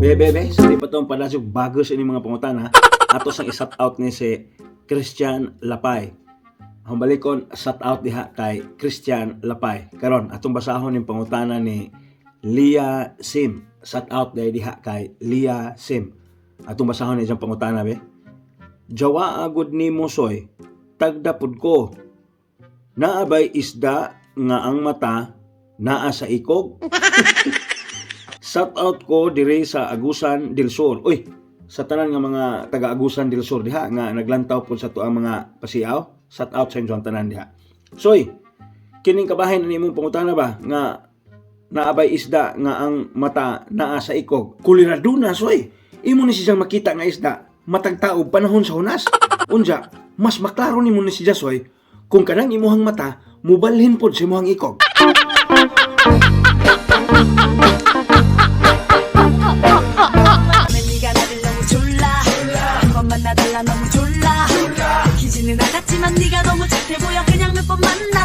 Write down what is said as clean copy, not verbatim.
Be, be, be, sa di pa itong padasog bago sa inyong mga pangutana, ato sang i-shout out ni si Christian Lapay. Ang balikon, shout out diha kay Christian Lapay. Karon, atong basahon ning pangutana ni Lia Sim. Shout out dahil diha kay Lia Sim. Atong basahon ni siyang pangutana, be. Jawa agud nimo, Soy, tagda pud ko. Naa bay isda nga ang mata naa sa ikog? Shout out ko dire sa Agusan del Sur. Uy, sa tanan nga mga taga Agusan del Sur diha nga naglantaw po sa tuang mga pasiaw. Shout out sa inyong tanan diha. Soy, kining kabahin ni imong pangutana ba nga naabay isda nga ang mata naa sa ikog? Kuliraduna, Soy. Imo ni siyang makita nga isda matag taob panahon sa hunas. Unja, mas maklaro nimo ni siya, Soy, kung kanang imuhang mata mubalhin pod sa imuhang ikog. 네가 나를 너무 졸라 한 번만 놔달라. 너무 졸라 들키지는 않았지만 네가 너무 착해 보여. 그냥 몇 번 만나